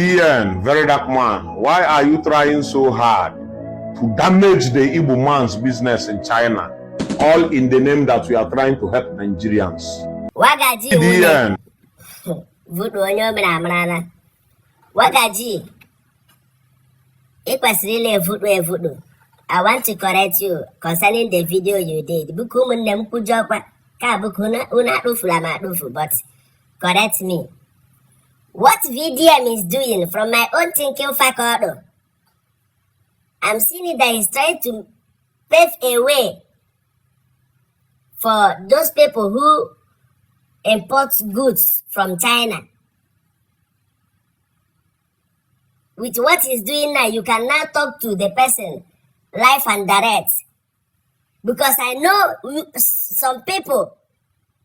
VDM, Very Dark Man, why are you trying so hard to damage the Igbo man's business in China, all in the name that we are trying to help Nigerians? Wagaji wune. VDM. Vudu onye o mere amarala. Wagaji, ị kwesịrị ile evudu evudu. I want to correct you concerning the video you did. Biko ụmụnne m, kwujọkwa ka biko unu akpụfula m akpụfu, but correct me. What VDM is doing, from my own thinking faculty, I'm seeing it that he's trying to pave a way for those people who import goods from China. With what he's doing now, you can now talk to the person live and direct. Because I know some people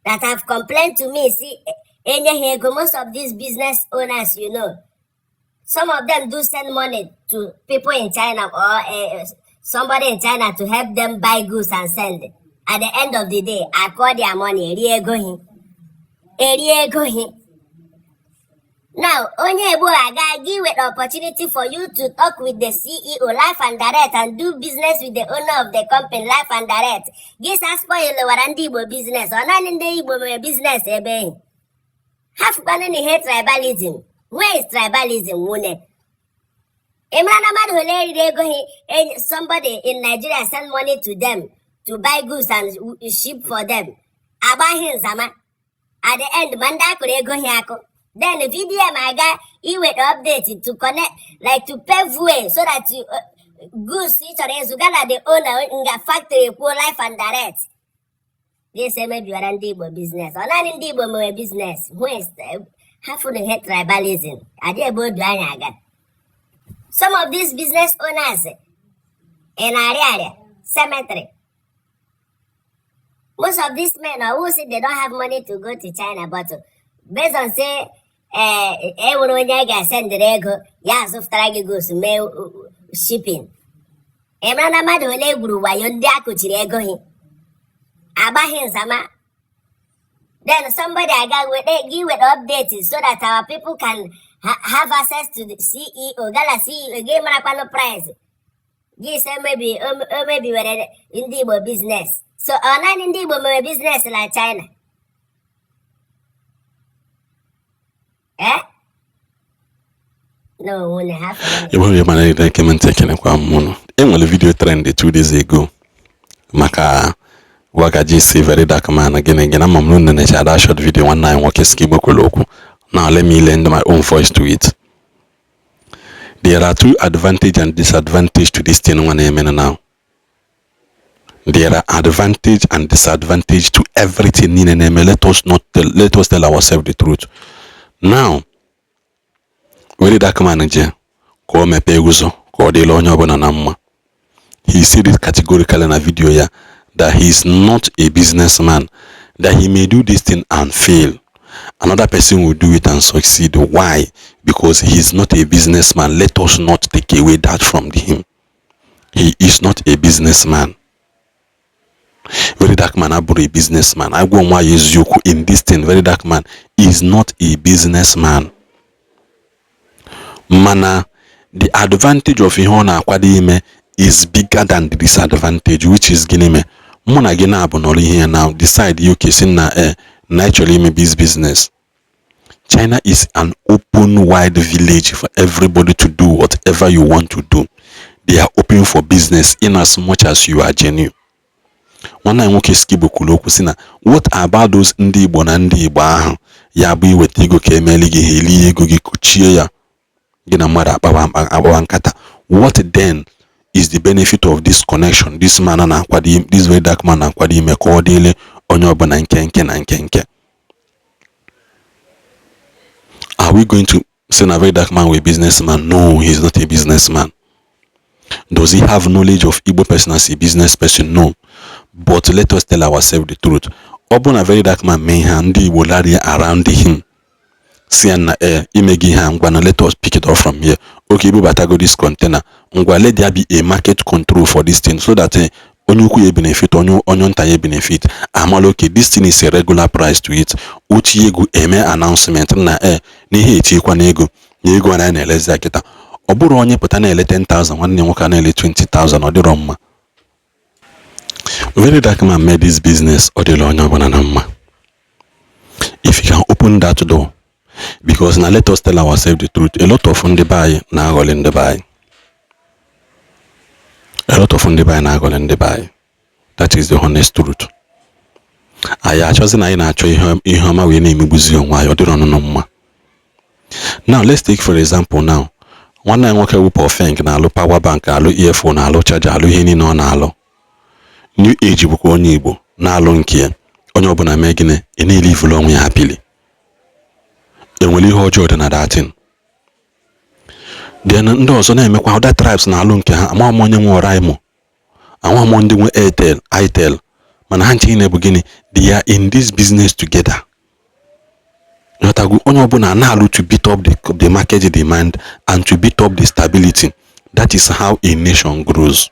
that have complained to me, see, enye ha ego, most of these business owners, some of them do send money to people in China or somebody in China to help them buy goods and send. At the end of the day, I call their money, erie ego hi. Erie ego hi. Now, onye Igbo aga give an opportunity for you to talk with the CEO live and direct and do business with the owner of the company live and direct. Gị sa spoil wara ndị Igbo business. Ọ naanị ndị Igbo mere business ebe ehi. Ha fụkwanụ na ihe tribalism. Where is tribalism, nwune? Ị mara na mmadụ ole riri ego hi, somebody in Nigeria send money to them to buy goods and ship for them. Agbaghị nzama. At the end, ma ndị akụrụ ego hi akụ. Then VDM aga iweta update to connect, like to pave way so that you, goods ị chọrọ ịzụ gaa na the owner nga factory kwuo live and direct. This emebiwara ndị Igbo business. Ọ naanị ndị Igbo mere business. Ha fụrụ ihe tribalism. Adị ebe odu anya aga. Some of these business owners in Ariaria cemetery, most of these men are who say they don't have money to go to China, but based on say e nwere onye a ga-asendịrị ego ya azụpụtara gị goods mee shipping. Ị mara na mmadụ ole gwuru wayo ndị a kụchiri ego ha agbaghị nzama. Then somebody aga weta gị weta update so that our people can have access to the CEO. Gala CEO gị marakwanụ price. Gị sị emebi o mebiwere ndị Igbo business. So ọ naanị ndị Igbo mere business na China? Eh? No, nwunye ha fere. Ebe onye mara ire nke ntị, ekenekwa m ụnụ. E nwere video trend 2 days ago maka Wagaji si Very Dark Man gịnị gịnị. Ama m na unu necha that short video nwanne anyị nwoke si Igbo kwere okwu. Now let me lend my own voice to it. There are two advantage and disadvantage to this thing nwa na-eme now. There are advantage and disadvantage to everything niile na-eme. Let us not tell, let us tell ourselves the truth now. Very Dark Man je ka o mepee ụzọ ka ọ dịla onye ọbụla na mma. He said it categorically na video ya that he is not a businessman, that he may do this thing and fail, another person will do it and succeed. Why? Because he is not a businessman. Let us not take away that from him. He is not a businessman. Very Dark Man abụrụ a businessman. Agwa nwa ya eziokwu in this thing, Very Dark Man is not a businessman. Mana the advantage of ihe ọ na-akwado ime is bigger than the disadvantage, which is gịnị mee mụ na gị na-abụ nọrọ ihe ya now decide ya okay si na na ịchọrọ ime this business. China is an open wide village for everybody to do whatever you want to do. They are open for business in as much as you are genuine. Nwanne anyị nwoke Skibo kwuru okwu si na what about those ndị Igbo na ndị Igbo ahụ ya bụ iweta ego ka emeli gị, ha elie ego gị, kuchie ya, gị na mmadụ akpawa nkata? What then is the benefit of this connection this man na-akwado, this Very Dark Man na-akwado ime ka ọ dịle onye ọbụla nke nke na nke nke? Are we going to say na Very Dark Man were businessman? No, he is not a businessman. Does he have knowledge of Igbo person as a business person? No. But let us tell ourselves the truth. Ọ bụ na Very Dark Man mee ihe a, ndị Igbo rally around him si ya na ime gị ihe a, ngwa na let us pick it up from here. Okay, ibubatago this container, ngwa, let there be a market control for this thing so that onye ukwu ya benefit, onye nta ya benefit. Amala okay, this thing is a regular price to it. Otu ego eme announcement na n'ihe etinyekwa n'ego. Nye ego a na-elezi ya kịta, ọ bụrụ onye pụta na-ele 10,000, nwanne nwoke a na-ele 20,000, ọ dịrọ mma. Very Dark Man made this business, ọ dịrị onye ọbụla na mma if you can open that door, because na let us tell ourselves the truth, a lot of ndị be anyị na-aghọlị ndị be anyị, a lot of ndị be anyị na-aghọlị ndị be anyị. That is the honest truth. Anyị achọzi na anyị na-achọ ihe ọma wee na-emegbuzi onwe anyị, ọ dịrị ọnụnụ mma. Now let's take for example now, nwanne anyị nwoke bụ Pofeng na-alụ power bank, alụ earphone, alụ charger, alụ ihe niile ọ na-alụ. New Age bụkwa onye Igbo na-alụ nke ya. Onye ọbụla mee gịnị, ị na-ele ivulu onwe ya happily. Enwere ihe ọjọọ dị na datin? Then ndị ọzọ na-emekwa, other tribes na-alụ nke ha. Ama m onye nwe Oraimo, ama m ndị nwe Airtel, Itel, mana ha nche niile bụ gịnị? They are in this business together. Nghọtago? Onye ọbụla na-alụ to beat up the market demand and to beat up the stability. That is how a nation grows.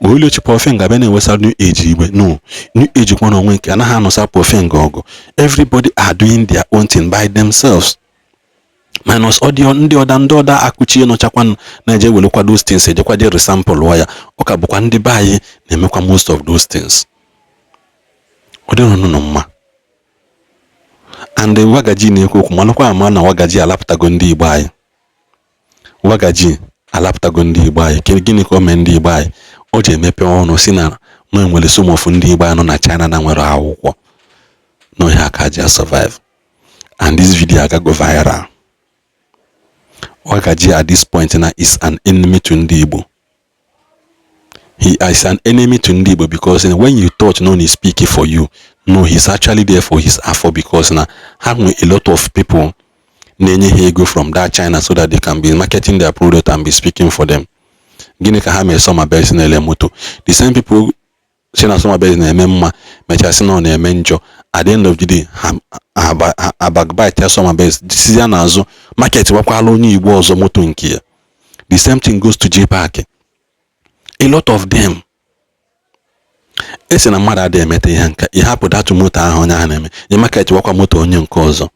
Oluchi Pofeng abịa na-ewesa New Age igwe no New Age kwa na onwe nke anaghị anụsa Pofeng ọgụ. Everybody are doing their own thing by themselves, minus ọdị ndị ọda akụchie nọchakwa na-eje welekwa those things, ejekwa je resample ya. Ọ ka bụkwa ndị be anyị na-emekwa most of those things. Ọ dịrị nụ mma. And Wagaji na-ekwu okwu, manụkwa ama na Wagaji alapụtago ndị Igbo anyị. Wagaji alapụtago ndị Igbo anyị. Gịnị ka o mee ndị Igbo anyị? O ji emepe ọnụ si na nwe nwere some of ndị Igbo anyị nọ na China na nwere akwụkwọ n'ohe aka ji survive, and this video agago viral. Wagaji at this point na is an enemy to ndị Igbo. He is an enemy to ndị Igbo because when you thought no he speak for you, no, he's actually there for his afọ, because na ha nwe a lot of people na-enye ha ego from that China so that they can be marketing their product and be speaking for them. Gịnị ka ha mere Somabest na-ele moto? The same people si na Somabest na-eme mma, mechaa sị na ọ na-eme njọ. At the end of the day, ha abagbite ya Somabest, si ya n'azụ market wakwala onye Igbo ọzọ moto nke ya. The same thing goes to JPAC. A lot of them esi na mmadụ adịghị emeta ihe nka, ị hapụ that moto ahụ onye ahụ na-eme, ị market wakwa moto onye nke ọzọ.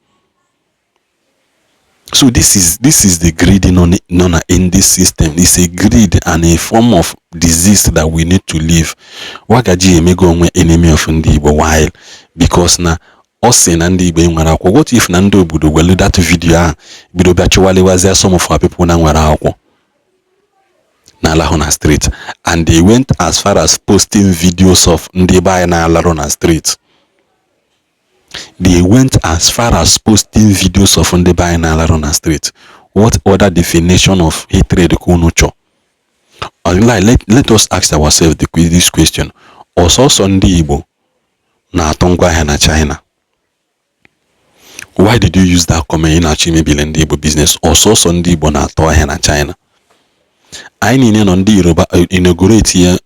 So this is the greed nọ na in this system. It's a greed and a form of disease that we need to live. Wagaji emego onwe enemy of ndị Igbo. While because na ọ sị na ndị Igbo nwere akwụkwọ, what if na ndị obodo welu that video ahụ bido bịa chụwaliwazie some of our people na nwere akwụkwọ na-alahụ na street? And they went as far as posting videos of ndị be anyị na-alarụ na street. They went as far as posting videos of ndị be anyị na-alarụ na street. What other definition of hatred ka unu chọọ? Like, let us ask ourselves this question: ọsọsọ ndị Igbo na-atụ ngwaahịa na China? Why did you use that comment? Ị na-achọ imebili ndị Igbo business. Ọsọsọ ndị Igbo na-atụ ahịa na China? Anyị niile nọ, ndị Yoruba inaugurate ya,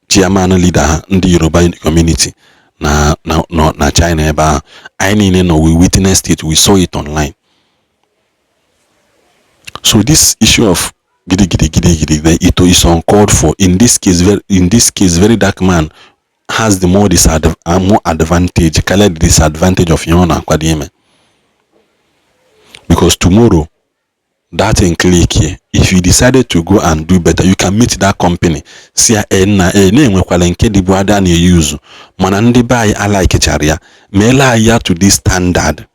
chairman leader ha, ndị Yoruba community na China ebe ahụ. Anyị niile nọ, we witnessed it, we saw it online. So this issue of gidi gidi gidi gidi, it is uncalled for in this case. In this case, Very Dark Man has the more advantage karịa the disadvantage of ihe ọ na-akwado ime, because tomorrow that thing click here, if you decided to go and do better, you can meet that company, si ya e na e na-enwekwala nke dịbu ada na-eyuzu, mana ndị be anyị alikechara ya, meela anyị ya to this standard,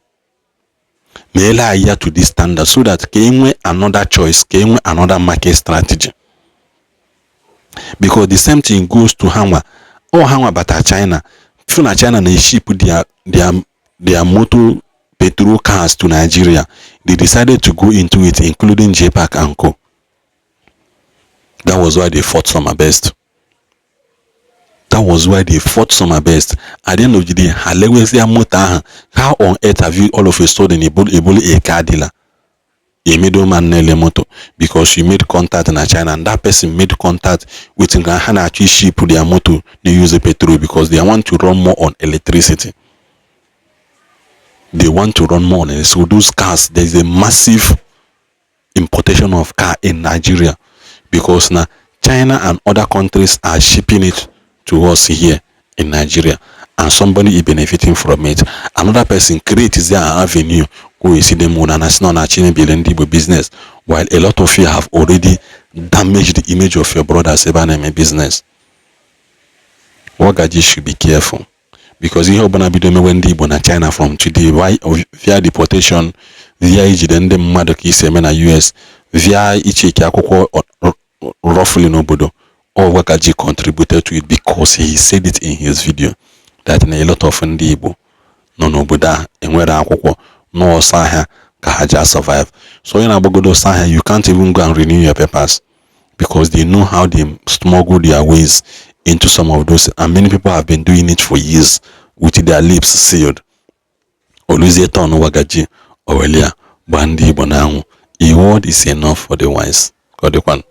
meela anyị ya to this standard, so that ka e nwee another choice, ka e nwee another market strategy, because the same thing goes to ha nwa. Ọ ha nwa bata China, fụ na China na-eship their motor petrol cars to Nigeria. They decided to go into it, including JPAC and co. That was why they fought Somabest. That was why they fought Somabest. At the end of the day, ha lewezia moto ahụ. How on earth have you all of a sudden ebulu a car dealer, a middleman na-ele moto, because you made contact na China and that person made contact with nga ha na-achọ ship their motor na use petrol, because they want to run more on electricity. They want to run more on it. So those cars, there is a massive importation of car in Nigeria because now China and other countries are shipping it to us here in Nigeria, and somebody is benefiting from it. Another person creates their avenue. Ka o esi dị mma na sị na ọ na-achọ imebiri ndị Igbo business, while a lot of you have already damaged the image of your brothers ebe a na-eme business. Wagaji should be careful, because ihe ọbụla bido mewe ndị Igbo na China from today, via deportation, via ijide ndị mmadụ ka isi eme na US, via icheki akwụkwọ roughly n'obodo, all Wagaji contributed to it, because he said it in his video that na a lot of ndị Igbo nọ n'obodo a enwere akwụkwọ n'ọsọ ahịa ka ha ji survive. So onye na-agbagodo ọsọ ahịa, you can't even go and renew your papers because they know how they smuggle their ways into some of those, and many people have been doing it for years with their lips sealed. Oluzie turn Wagaji owelia gbaa ndị Igbo n'anwụ. A word is enough for the wise. Ka ọ dịkwanụ.